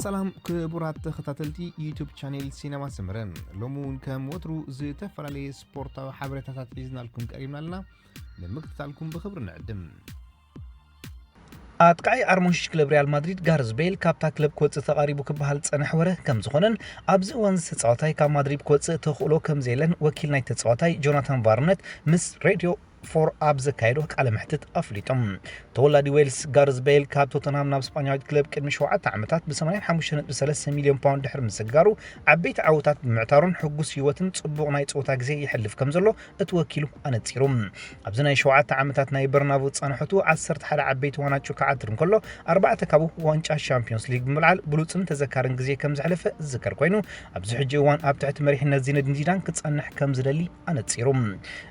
ሰላም ክቡራት ተኸታተልቲ ዩቱብ ቻኔል ሲነማ ሰመረ፣ ሎሚ እውን ከም ወትሩ ዝተፈላለየ ስፖርታዊ ሓበሬታታት ሒዝናልኩም ቀሪብና ኣለና። ንምክትታልኩም ብኽብሪ ንዕድም። ኣጥቃዒ ኣርሞንሽሽ ክለብ ሪያል ማድሪድ ጋርዝ ቤል ካብታ ክለብ ክወፅእ ተቓሪቡ ክበሃል ዝፀንሐ ወረ ከም ዝኾነን ኣብዚ እዋን ዝተፃወታይ ካብ ማድሪድ ክወፅእ ተኽእሎ ከም ዘየለን ወኪል ናይ ተፃዋታይ ጆናታን ቫርነት ምስ ሬድዮ ፎር ኣብ ዘካየዶ ቃለ መሕትት ኣፍሊጦም። ተወላዲ ዌልስ ጋርዝ ቤል ካብ ቶተንሃም ናብ ስጳኛዊት ክለብ ቅድሚ ሸውዓተ ዓመታት ብ ሰማንያን ሓሙሽተ ነጥቢ ሰለስተ ሚልዮን ፓውንድ ድሕሪ ምስግጋሩ ዓበይቲ ዓወታት ብምዕታሩን ሕጉስ ህይወትን ጽቡቕ ናይ ጸወታ ግዜ ይሕልፍ ከም ዘሎ እቲ ወኪሉ ኣነጺሩ። ኣብዚ ናይ ሸውዓተ ዓመታት ናይ በርናቡ ጻንሖቱ ዓሰርተ ሓደ ዓበይቲ ዋንጫ ክዓትር እንከሎ ኣርባዕተ ካብኡ ዋንጫ ሻምፒዮንስ ሊግ ብምልዓል ብሉጽን ተዘካርን ግዜ ከም ዘሕለፈ ዝዝከር ኮይኑ ኣብዚ ሕጂ እዋን ኣብ ትሕቲ መሪሕነት ዚነዲን ዚዳን ክጸንሕ ከም ዝደሊ ኣነጺሩ።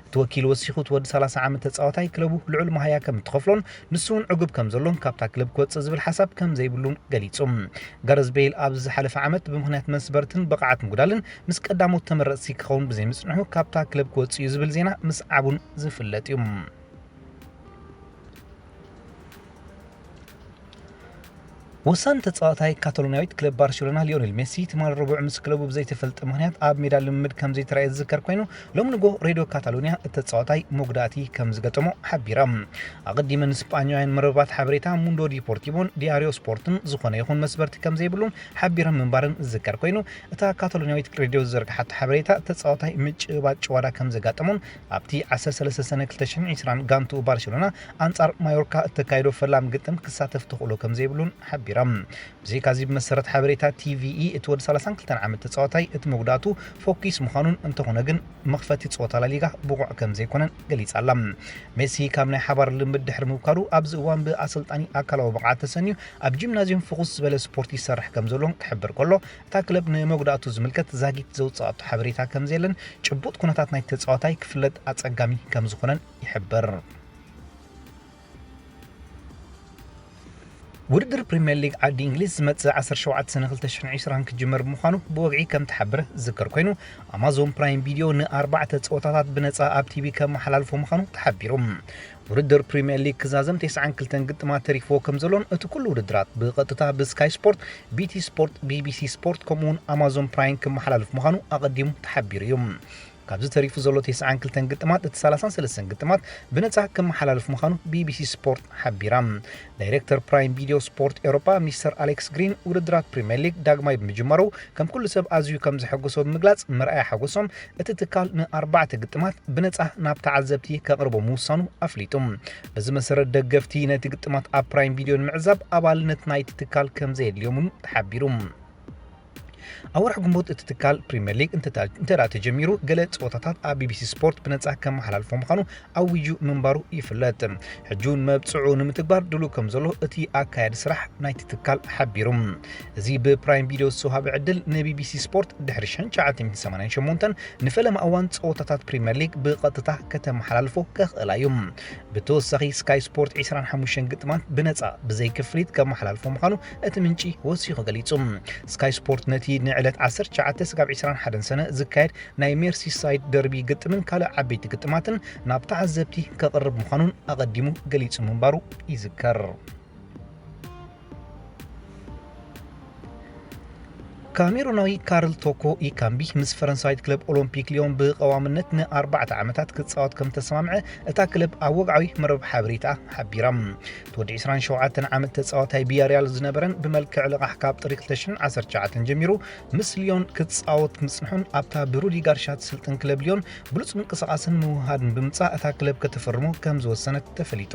እቲ ወኪል ወሲኹ እቲ ወዲ ሰላሳ ዓመት ተጻዋታይ ክለቡ ልዑል መሃያ ከም እትኸፍሎን ንሱ እውን ዕጉብ ከም ዘሎን ካብታ ክለብ ክወጽእ ዝብል ሓሳብ ከም ዘይብሉን ገሊጹ። ጋረዝ ቤል ኣብዚ ዝሓለፈ ዓመት ብምኽንያት መስበርትን ብቕዓት ምጉዳልን ምስ ቀዳሞት ተመረጽቲ ክኸውን ብዘይምጽንሑ ካብታ ክለብ ክወጽእ እዩ ዝብል ዜና ምስዓቡን ዝፍለጥ እዩ። ወሳኒ ተጻዋታይ ካታሎንያዊት ክለብ ባርሴሎና ሊዮኔል ሜሲ ትማሊ ረቡዕ ምስ ክለቡ ብዘይተፈልጠ ምኽንያት ኣብ ሜዳ ልምምድ ከም ዘይተራእየ ዝዝከር ኮይኑ ሎም ንጎ ሬድዮ ካታሎንያ እቲ ተጻዋታይ መጉዳእቲ ከም ዝገጠሞ ሓቢራ። ኣቐዲመን ስጳኛውያን መርበባት ሓበሬታ ሙንዶ ዲፖርቲቮን ዲያሪዮ ስፖርትን ዝኾነ ይኹን መስበርቲ ከም ዘይብሉን ሓቢረን ምንባረን ዝዝከር ኮይኑ እታ ካታሎንያዊት ሬድዮ ዝዘርግሓቶ ሓበሬታ ተጻዋታይ ምጭባጥ ጭዋዳ ከም ዘጋጠሞን ኣብቲ ዓሰርተ ሰለስተ ሰነ ክልተ ሽሕን ዕስራን ጋንቱ ባርሴሎና ኣንጻር ማዮርካ እተካየዶ ፈላም ግጥም ክሳተፍ ተኽእሎ ከም ዘይብሉን ሓቢራ። ብዘይካዚ ብመሰረት ሓበሬታ ቲቪኢ እቲ ወዲ ሰላሳን ክልተን ዓመት ተጻዋታይ እቲ መጉዳእቱ ፎኪስ ምዃኑን እንተኾነ ግን መኽፈቲ ጸወታ ላሊጋ ብቑዕ ከም ዘይኮነን ገሊጻ ኣላ። ሜሲ ካብ ናይ ሓባር ልምድ ድሕሪ ምውካዱ ኣብዚ እዋን ብኣሰልጣኒ ኣካላዊ ብቕዓት ተሰንዩ ኣብ ጂምናዝዮም ፍኹስ ዝበለ ስፖርት ይሰርሕ ከም ዘሎን ክሕብር ከሎ እታ ክለብ ንመጉዳእቱ ዝምልከት ዛጊት ዘውጻኣቶ ሓበሬታ ከም ዘየለን ጭቡጥ ኩነታት ናይ ተጻዋታይ ክፍለጥ ኣጸጋሚ ከም ዝኾነን ይሕብር። ውድድር ፕሪምየር ሊግ ዓዲ እንግሊዝ ዝመጽእ ዓሰርተ ሸውዓተ ሰነ ክልተ ሽሕን ዕስራን ክጅመር ብምዃኑ ብወግዒ ከም ተሓበረ ዝዝከር ኮይኑ ኣማዞን ፕራይም ቪድዮ ንኣርባዕተ ጸወታታት ብነጻ ኣብ ቲቪ ከመሓላልፎ ምዃኑ ተሓቢሩ። ውድድር ፕሪምየር ሊግ ክዛዘም ተስዓን ክልተን ግጥማት ተሪፍዎ ከም ዘሎን እቲ ኩሉ ውድድራት ብቐጥታ ብስካይ ስፖርት፣ ቢቲ ስፖርት፣ ቢቢሲ ስፖርት ከምኡውን ኣማዞን ፕራይም ክመሓላልፍ ምዃኑ ኣቐዲሙ ተሓቢሩ እዩ። ካብዚ ተሪፉ ዘሎ ተስዓን ክልተን ግጥማት እቲ ሰላሳን ሰለስተን ግጥማት ብነጻ ክመሓላልፍ ምዃኑ ቢቢሲ ስፖርት ሓቢራ። ዳይሬክተር ፕራይም ቪድዮ ስፖርት ኤውሮጳ ሚስተር ኣሌክስ ግሪን ውድድራት ፕሪምየር ሊግ ዳግማይ ብምጅማሩ ከም ኩሉ ሰብ ኣዝዩ ከም ዘሐጎሶ ብምግላጽ መርኣያ ሓጎሶም እቲ ትካል ንኣርባዕተ ግጥማት ብነጻ ናብ ተዓዘብቲ ከቕርቦ ምውሳኑ ኣፍሊጡ። በዚ መሰረት ደገፍቲ ነቲ ግጥማት ኣብ ፕራይም ቪድዮ ንምዕዛብ ኣባልነት ናይቲ ትካል ከም ዘየድልዮም እውን ተሓቢሩ። ኣብ ወርሒ ግንቦት እቲ ትካል ፕሪምየር ሊግ እንተ እንተ ደኣ ተጀሚሩ ገለ ጸወታታት ኣብ ቢቢሲ ስፖርት ብነጻ ከመሓላልፎ ምዃኑ ኣዊጁ ምንባሩ ይፍለጥ። ሕጂ እውን መብጽዑ ንምትግባር ድሉው ከም ዘሎ እቲ ኣካያዲ ስራሕ ናይቲ ትካል ሓቢሩ። እዚ ብፕራይም ቪድዮ ዝተዋህበ ዕድል ንቢቢሲ ስፖርት ድሕሪ ሽሕን ትሽዓተ ሚእትን ሰማንያን ሸሞንተን ንፈለማ እዋን ጸወታታት ፕሪምየር ሊግ ብቐጥታ ከተመሓላልፎ ከኽእላ እዩ። ብተወሳኺ ስካይ ስፖርት ዕስራን ሓሙሽተን ግጥማት ብነጻ ብዘይ ክፍሊት ከመሓላልፎ ምዃኑ እቲ ምንጪ ወሲኹ ገሊጹ። ስካይ ስፖርት ነቲ ንዕለት ዓሰርተ ትሽዓተ ስጋብ ዕስራን ሓደን ሰነ ዝካየድ ናይ ሜርሲሳይድ ደርቢ ግጥምን ካልእ ዓበይቲ ግጥማትን ናብ ተዓዘብቲ ከቕርብ ምዃኑን ኣቐዲሙ ገሊጹ ምንባሩ ይዝከር። ካሜሩናዊ ካርል ቶኮ ኢካምቢ ምስ ፈረንሳዊት ክለብ ኦሎምፒክ ሊዮን ብቐዋምነት ንኣርባዕተ ዓመታት ክጻወት ከም ተሰማምዐ እታ ክለብ ኣብ ወግዓዊ መርበብ ሓበሬታ ሓቢራ። እቲ ወዲ ዕስራን ሸውዓተን ዓመት ተጻዋታይ ቪያሪያል ዝነበረን ብመልክዕ ልቓሕ ካብ ጥሪ ክልተ ሽሕን ዓሰርተ ትሽዓተን ጀሚሩ ምስ ሊዮን ክጻወት ምጽንሑን ኣብታ ብሩዲ ጋርሻ ትስልጥን ክለብ ሊዮን ብሉጽ ምንቅስቓስን ምውህሃድን ብምጻእ እታ ክለብ ከተፈርሞ ከም ዝወሰነት ተፈሊጡ።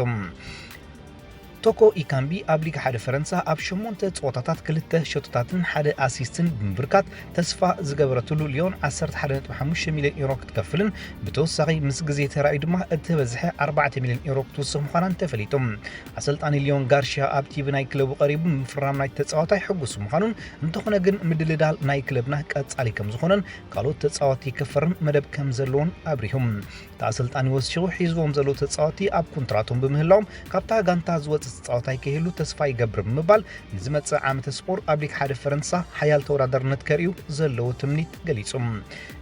ቶኮ ኢካምቢ ኣብ ሊግ ሓደ ፈረንሳ ኣብ ሸሞንተ ጸወታታት ክልተ ሸቶታትን ሓደ ኣሲስትን ብምብርካት ተስፋ ዝገበረትሉ ሊዮን ዓሰርተ ሓደ ነጥቢ ሓሙሽተ ሚልዮን ዩሮ ክትከፍልን ብተወሳኺ ምስ ግዜ ተራእዩ ድማ እቲ ዝበዝሐ ኣርባዕተ ሚልዮን ዩሮ ክትውስኽ ምዃናን ተፈሊጡ። ኣሰልጣኒ ሊዮን ጋርሽያ ኣብ ቲቪ ናይ ክለቡ ቀሪቡ ምፍራም ናይቲ ተጻዋታይ ሕጉስ ምዃኑን እንተኾነ ግን ምድልዳል ናይ ክለብና ቀጻሊ ከም ዝኾነን ካልኦት ተጻወትቲ ክፈርም መደብ ከም ዘለዎን ኣብሪሁ። እቲ ኣሰልጣኒ ወሲኹ ሒዝዎም ዘለዉ ተጻወትቲ ኣብ ኮንትራቶም ብምህላዎም ካብታ ጋንታ ዝወጽእ ተጻዋታይ ከይህሉ ተስፋ ይገብር ብምባል፣ ንዝመጽእ ዓመተ ስፖር ኣብ ሊግ ሓደ ፈረንሳ ሓያል ተወዳዳርነት ከርእዩ ዘለዎ ትምኒት ገሊጹ።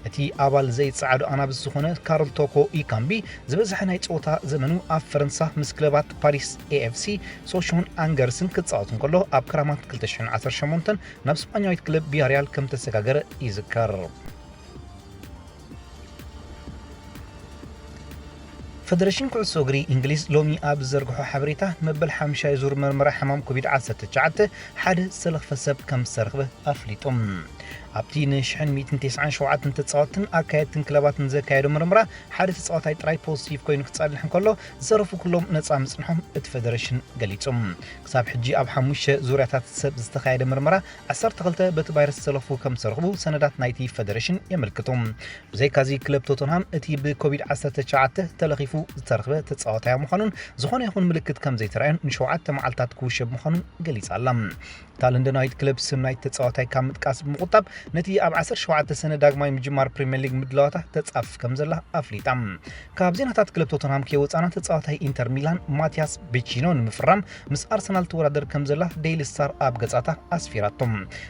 እቲ ኣባል ዘይጸዓዱ ኣናብስ ዝኾነ ካርል ቶኮ ኢካምቢ፣ ዝበዝሐ ናይ ጸወታ ዘመኑ ኣብ ፈረንሳ ምስ ክለባት ፓሪስ ኤ ኤፍ ሲ፣ ሶሾን ኣንገርስን ክጻወት እንከሎ፣ ኣብ ክራማት ክልተ ሽሕን ዓሰርተ ሸሞንተን ናብ ስጳኛዊት ክለብ ቪያሪያል ከም ተሰጋገረ ይዝከር። ፈደረሽን ኩዕሶ እግሪ እንግሊዝ ሎሚ ኣብ ዝዘርግሖ ሓበሬታ፣ መበል ሓምሻይ ዙር መርመራ ሕማም ኮቪድ ዓሰርተ ትሽዓተ ሓደ ዝተለኽፈ ሰብ ከም ዝተረኽበ ኣፍሊጡ። ኣብቲ ንሽሕን ሚእትን ተስዓን ሸውዓተን ተጻወትትን ኣካየድትን ክለባትን ዘካየዶ መርመራ፣ ሓደ ተጻዋታይ ጥራይ ፖዚቲቭ ኮይኑ ክጸንሕ እንከሎ፣ ዝተረፉ ኩሎም ነጻ ምጽንሖም እቲ ፈደረሽን ገሊጹ። ክሳብ ሕጂ ኣብ ሓሙሽተ ዙርያታት ሰብ ዝተኻየደ መርመራ፣ ዓሰርተ ክልተ በቲ ቫይረስ ዝተለኽፉ ከም ዝተረኽቡ ሰነዳት ናይቲ ፈደረሽን የመልክቱ። ብዘይካዚ፣ ክለብ ቶተንሃም እቲ ብኮቪድ ዓሰርተ ትሽዓተ ተለኺፉ ዝተረኽበ ተጻዋታይ ምዃኑን ዝኾነ ይኹን ምልክት ከም ዘይተራእዮን ንሸውዓተ መዓልታት ክውሸብ ምዃኑን ገሊጻ ኣላ። እታ ለንደናዊት ክለብ ስም ናይቲ ተጻዋታይ ካብ ምጥቃስ ብምቑጣብ፣ ነቲ ኣብ ዓሰርተ ሸውዓተ ሰነ ዳግማይ ምጅማር ፕሪምየር ሊግ ምድላዋታ ተጻፍፍ ከም ዘላ ኣፍሊጣ። ካብ ዜናታት ክለብ ቶተንሃም ከይወጻና፣ ተጻዋታይ ኢንተር ሚላን ማቲያስ ቬቺኖ ንምፍራም ምስ ኣርሰናል ትወዳደር ከም ዘላ ዴይሊ ስታር ኣብ ገጻታ ኣስፊራቶ።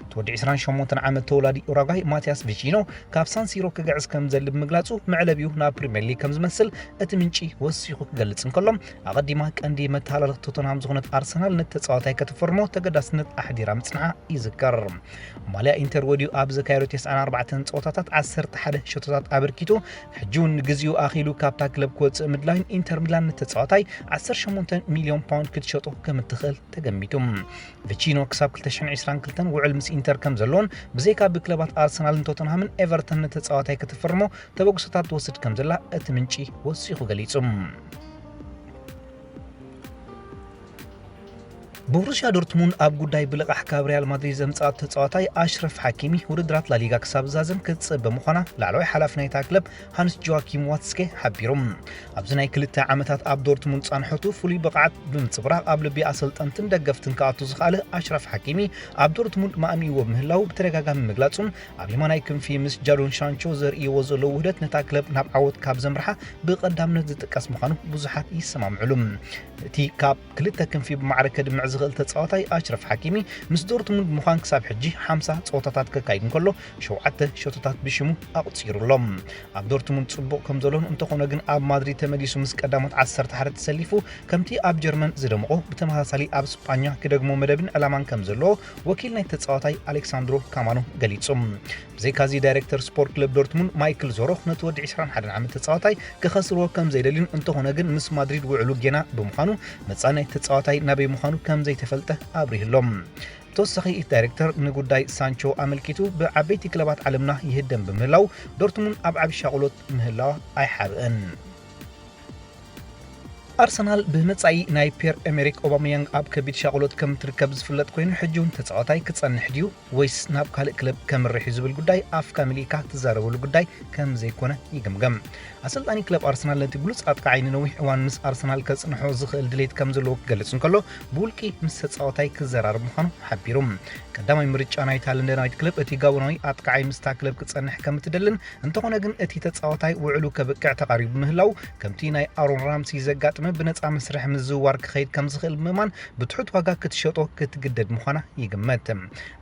እቲ ወዲ ዕስራን ሸሞንተን ዓመት ተወላዲ ኡራጓይ ማቲያስ ቬቺኖ ካብ ሳንሲሮ ክግዕዝ ከም ዘድሊ ብምግላጹ፣ መዕለቢኡ ናብ ፕሪምየር ሊግ ከም ዝመስል እቲ ምንጪ ወሲኹ ክገልጽ እንከሎ፣ ኣቐዲማ ቀንዲ መተሃላለኽቲ ቶተንሃም ዝኾነት ኣርሰናል ነቲ ተጻዋታይ ከተፈርሞ ተገዳስነት ኣሕዲራ ምጽንሓ ይዝከር። ማልያ ኢንተር ወዲኡ ኣብ ዘካየዶ ተስዓን ኣርባዕተን ጸወታታት ዓሰርተ ሓደ ሸቶታት ኣበርኪቱ፣ ሕጂ እውን ንግዚኡ ኣኺሉ ካብታ ክለብ ክወጽእ ምድላይን ኢንተር ሚላን ነቲ ተጻዋታይ ዓሰርተ ሸሞንተ ሚልዮን ፓውንድ ክትሸጦ ከም እትኽእል ተገሚቱ። ቪቺኖ ክሳብ ክልተ ሽሕን ዕስራን ክልተን ውዕል ምስ ኢንተር ከም ዘሎን፣ ብዘይካ ብክለባት ኣርሰናልን ቶተንሃምን ኤቨርተን ነቲ ተጻዋታይ ክትፍርሞ ተበግሶታት ትወስድ ከም ዘላ እቲ ምንጪ ወሲኹ ገሊጹ። ቦሩስያ ዶርትሙንድ ኣብ ጉዳይ ብልቓሕ ካብ ሪያል ማድሪድ ዘምጽኣቶ ተጻዋታይ ኣሽረፍ ሓኪሚ፣ ውድድራት ላሊጋ ክሳብ ዝዛዘም ክትጽበ ምዃና ላዕለዋይ ሓላፊ ናይታ ክለብ ሃንስ ጆዋኪም ዋትስኬ ሓቢሩ። ኣብዚ ናይ ክልተ ዓመታት ኣብ ዶርትሙንድ ጻንሖቱ ፍሉይ ብቕዓት ብምንጽብራቕ ኣብ ልቢ ኣሰልጠንትን ደገፍትን ክኣቱ ዝኸኣለ ኣሽራፍ ሓኪሚ፣ ኣብ ዶርትሙንድ ማእሚዎ ምህላው ብተደጋጋሚ ምግላጹን፣ ኣብ የማናይ ክንፊ ምስ ጃዶን ሻንቾ ዘርእይዎ ዘለዉ ውህደት ነታ ክለብ ናብ ዓወት ካብ ዘምርሓ ብቐዳምነት ዝጥቀስ ምዃኑ ብዙሓት ይሰማምዕሉ። እቲ ካብ ክልተ ክንፊ ብማዕረ ከድምዕ ዝኽእል ተጻዋታይ ኣሽረፍ ሓኪሚ፣ ምስ ዶርትሙንድ ምዃን ክሳብ ሕጂ ሓምሳ ጸወታታት ከካይድ እንከሎ፣ ሸውዓተ ሸቶታት ብሽሙ ኣቑጺሩ ኣሎ። ኣብ ዶርትሙንድ ጽቡቕ ከም ዘሎን፣ እንተኾነ ግን ኣብ ማድሪድ ተመሊሱ ምስ ቀዳሞት ዓሰርተ ሓደ ተሰሊፉ፣ ከምቲ ኣብ ጀርመን ዝደምቖ፣ ብተመሳሳሊ ኣብ ስጳኛ ክደግሞ መደብን ዕላማን ከም ዘለዎ ወኪል ናይ ተጻዋታይ ኣሌክሳንድሮ ካማኖ ገሊጹ። ብዘይካዚ፣ ዳይሬክተር ስፖርት ክለብ ዶርትሙንድ ማይክል ዞሮኽ ነቲ ወዲ ዕስራን ሓደን ዓመት ተጻዋታይ ክኸስርዎ ከም ዘይደልዩን፣ እንተኾነ ግን ምስ ማድሪድ ውዕሉ ጌና ብምዃኑ፣ መጻኢ ናይ ተጻዋታይ ናበይ ምዃኑ ከም ዘይተፈልጠ ኣብሪህሎም። ብተወሳኺ፣ እቲ ዳይሬክተር ንጉዳይ ሳንቾ ኣመልኪቱ፣ ብዓበይቲ ክለባት ዓለምና ይህደም ብምህላው፣ ዶርትሙንድ ኣብ ዓቢ ሻቕሎት ምህላዋ ኣይሓብእን። ኣርሰናል ብመጻኢ ናይ ፒየር ኤሜሪክ ኦባመያንግ ኣብ ከቢድ ሻቕሎት ከም ትርከብ ዝፍለጥ ኮይኑ፣ ሕጂ እውን ተጻዋታይ ክጸንሕ ድዩ ወይስ ናብ ካልእ ክለብ ከምርሕ እዩ ዝብል ጉዳይ ኣፍካ መሊእካ ትዛረበሉ ጉዳይ ከም ዘይኮነ ይግምገም። ኣሰልጣኒ ክለብ ኣርሰናል ነቲ ብሉጽ ኣጥቃዓይ ንነዊሕ እዋን ምስ ኣርሰናል ከጽንሖ ዝኽእል ድሌት ከም ዘለዎ ክገልጽ እንከሎ፣ ብውልቂ ምስ ተጻዋታይ ክዘራረብ ምዃኑ ሓቢሩ። ቀዳማይ ምርጫ ናይታ ለንደናዊት ክለብ እቲ ጋቦናዊ ኣጥቃዓይ ምስታ ክለብ ክጸንሕ ከም እትደልን፣ እንተኾነ ግን እቲ ተጻዋታይ ውዕሉ ከብቅዕ ተቓሪቡ ምህላው፣ ከምቲ ናይ ኣሮን ራምሲ ዘጋጥመ ብነጻ መስርሕ ምዝውዋር ክኸይድ ከም ዝኽእል ብምእማን፣ ብትሑት ዋጋ ክትሸጦ ክትግደድ ምዃና ይግመት።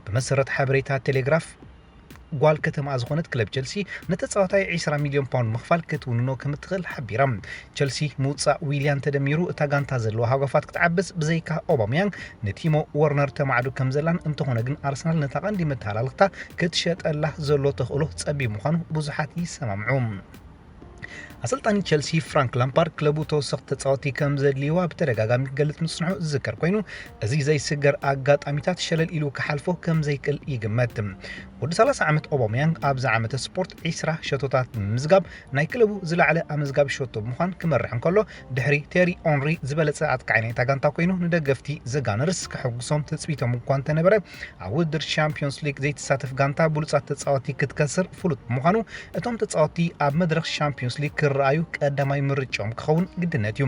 ብመሰረት ሓበሬታ ቴሌግራፍ፣ ጓል ከተማ ዝኾነት ክለብ ቸልሲ ነቲ ተጻዋታይ ዕስራ ሚልዮን ፓውንድ ምኽፋል ክትውንኖ ከም እትኽእል ሓቢራ። ቸልሲ ምውጻእ ዊልያን ተደሚሩ፣ እታ ጋንታ ዘለዋ ሃጓፋት ክትዓብስ ብዘይካ ኦባምያንግ ንቲሞ ወርነር ተማዕዱ ከም ዘላን፣ እንተኾነ ግን ኣርሰናል ነታ ቀንዲ መተሃላልኽታ ክትሸጠላ ዘሎ ተኽእሎ ጸቢብ ምዃኑ ብዙሓት ይሰማምዑ። ኣሰልጣኒ ቸልሲ ፍራንክ ላምፓርድ ክለቡ ተወሰኽቲ ተጻወቲ ከም ዘድልይዋ ብተደጋጋሚ ክገልጽ ምጽንሑ ዝዝከር ኮይኑ፣ እዚ ዘይስገር ኣጋጣሚታት ሸለል ኢሉ ክሓልፎ ከም ዘይክእል ይግመት። ወዲ ሰላሳ ዓመት ኦባምያንግ ኣብዚ ዓመተ ስፖርት ዕስራ ሸቶታት ብምምዝጋብ ናይ ክለቡ ዝለዓለ ኣመዝጋቢ ሸቶ ብምዃን ክመርሕ እንከሎ፣ ድሕሪ ቴሪ ኦንሪ ዝበለጸ ኣጥቃዓይ ናይታ ጋንታ ኮይኑ፣ ንደገፍቲ ዘጋነርስ ከሐጉሶም ትጽቢቶም እኳ እንተነበረ፣ ኣብ ውድድር ሻምፒዮንስ ሊግ ዘይትሳተፍ ጋንታ ብሉጻት ተጻወቲ ክትከስር ፍሉጥ ብምዃኑ፣ እቶም ተጻወቲ ኣብ መድረኽ ሻምፒዮንስ ሊግ ክረኣዩ ቀዳማይ ምርጫኦም ክኸውን ግድነት እዩ።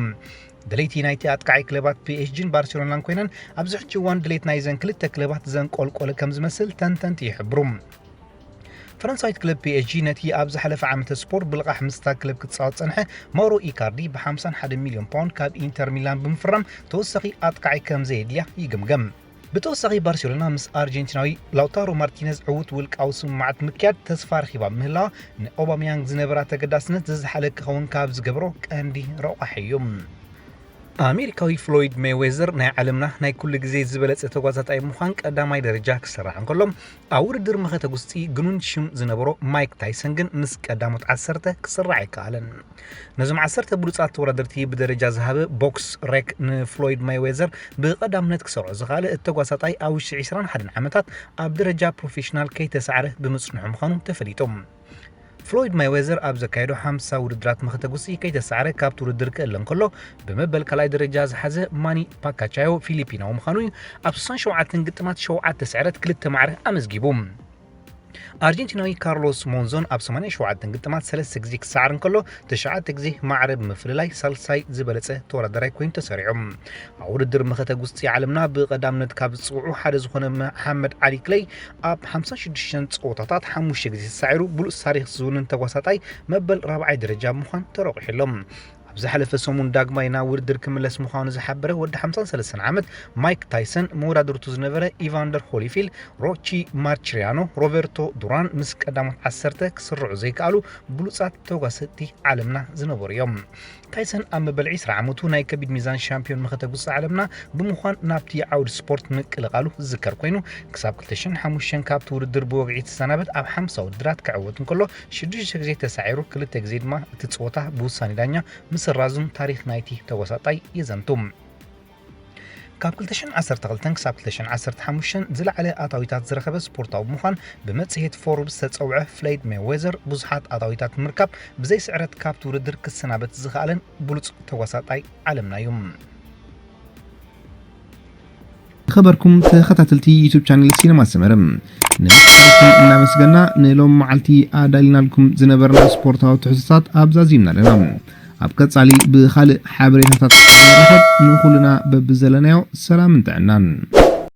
ደለይቲ ናይቲ ኣጥቃዓይ ክለባት ፒ ኤስ ጂን ባርሴሎናን ኮይነን፣ ኣብዚ ሕጂ እዋን ድሌት ናይዘን ክልተ ክለባት ዘንቆልቆለ ከም ዝመስል ተንተንቲ ይሕብሩ። ፈረንሳዊት ክለብ ፒ ኤስ ጂ ነቲ ኣብ ዝሓለፈ ዓመተ ስፖርት ብልቓሕ ምስታ ክለብ ክትጻወት ጸንሐ ማውሮ ኢካርዲ ብ ሓምሳን ሓደን ሚልዮን ፓውንድ ካብ ኢንተር ሚላን ብምፍራም ተወሳኺ ኣጥቃዒ ከም ዘየድልያ ይግምገም። ብተወሳኺ ባርሴሎና ምስ ኣርጀንቲናዊ ላውታሮ ማርቲነዝ ዕዉት ውልቃዊ ስምምዓት ምክያድ ተስፋ ረኺባ ምህላዋ ንኦባሚያንግ ዝነበራ ተገዳስነት ዝዝሓለ ክኸውን ካብ ዝገብሮ ቀንዲ ረቋሒ እዩ። ኣሜሪካዊ ፍሎይድ ሜይዌዘር ናይ ዓለምና ናይ ኩሉ ግዜ ዝበለጸ ተጓዛጣይ ምዃን ቀዳማይ ደረጃ ክሰራሕ እንከሎ ኣብ ውድድር መኸተ ጉስጢ ግኑን ሽም ዝነበሮ ማይክ ታይሰን ግን ምስ ቀዳሞት ዓሰርተ ክስራዕ ኣይከኣለን። ነዞም ዓሰርተ ብሉጻት ተወዳደርቲ ብደረጃ ዝሃበ ቦክስ ሬክ ንፍሎይድ ማይዌዘር ብቐዳምነት ክሰርዖ ዝኸኣለ እቲ ተጓሳጣይ ኣብ ውሽጢ ዕስራን ሓደን ዓመታት ኣብ ደረጃ ፕሮፌሽናል ከይተሳዕረ ብምጽንሑ ምዃኑ ተፈሊጡ። ፍሎይድ ማይዌዘር ኣብ ዘካየዶ ሓምሳ ውድድራት መኸተ ጉስጢ ከይተሳዕረ ካብቲ ውድድር ክእለ እንከሎ ብመበል ካልኣይ ደረጃ ዝሓዘ ማኒ ፓካቻዮ ፊሊፒናዊ ምዃኑ እዩ። ኣብ ስሳን ሸውዓተን ግጥማት ሸውዓተ ስዕረት ክልተ ማዕረ ኣመዝጊቡ። ኣርጀንቲናዊ ካርሎስ ሞንዞን ኣብ ሰማንያን ሸውዓተን ግጥማት ሰለስተ ግዜ ክሰዓር እንከሎ ትሽዓተ ግዜ ማዕረ ብምፍልላይ ሳልሳይ ዝበለጸ ተወዳዳራይ ኮይኑ ተሰሪዑ። ኣብ ውድድር መኸተ ጉስጢ ዓለምና ብቐዳምነት ካብ ዝጽውዑ ሓደ ዝኾነ መሓመድ ዓሊ ክለይ ኣብ ሓምሳን ሽዱሽተን ጸወታታት ሓሙሽተ ግዜ ተሳዒሩ ብሉጽ ታሪኽ ዝውንን ተጓሳጣይ መበል ራብዓይ ደረጃ ብምዃን ተረቑሑ ኣሎ። ኣብ ዝሓለፈ ሰሙን ዳግማይ ናብ ውድድር ክምለስ ምዃኑ ዝሓበረ ወዲ ሓምሳን ሰለስተን ዓመት ማይክ ታይሰን መወዳድርቱ ዝነበረ ኢቫንደር ሆሊፊልድ፣ ሮቺ ማርችሪያኖ፣ ሮበርቶ ዱራን ምስ ቀዳሞት ዓሰርተ ክስርዑ ዘይከኣሉ ብሉጻት ተጓሰጥቲ ዓለምና ዝነበሩ እዮም። ታይሰን ኣብ መበል ዕስራ ዓመቱ ናይ ከቢድ ሚዛን ሻምፒዮን መኸተ ጉስጢ ዓለምና ብምዃን ናብቲ ዓውዲ ስፖርት ምቅልቃሉ ዝዝከር ኮይኑ ክሳብ ክልተ ሽሕን ሓሙሽተን ካብቲ ውድድር ብወግዒ ተሰናበት ኣብ ሓምሳ ውድድራት ክዕወት እንከሎ ሽዱሽተ ግዜ ተሳዒሩ ክልተ ግዜ ድማ እቲ ጸወታ ብውሳኔ ዳኛ ምስራዙን ታሪኽ ናይቲ ተወሳጣይ የዘንቱ። ካብ ክልተ ሽሕን ዓሰርተ ክልተን ክሳብ ክልተ ሽሕን ዓሰርተ ሓሙሽተን ዝለዓለ ኣታዊታት ዝረኸበ ስፖርታዊ ብምዃን ብመጽሔት ፎርብስ ዝተጸውዐ ፍሎይድ ሜይዌዘር ብዙሓት ኣታዊታት ብምርካብ ብዘይ ስዕረት ካብቲ ውድድር ክሰናበት ዝኸኣለን ብሉጽ ተዋሳጣይ ዓለምና እዩ። ዝኸበርኩም ተኸታተልቲ ዩቱብ ቻነል ሲነማ ሰመረ፣ ንመሓባርኩም እናመስገና ንሎም መዓልቲ ኣዳሊናልኩም ዝነበርና ስፖርታዊ ትሕዝቶታት ኣብዛዚምና ኣለና። ኣብ ቀጻሊ ብኻልእ ሓበሬታታት ንራኸብ። ንኹልና በብዘለናዮ ሰላምን ጥዕናን።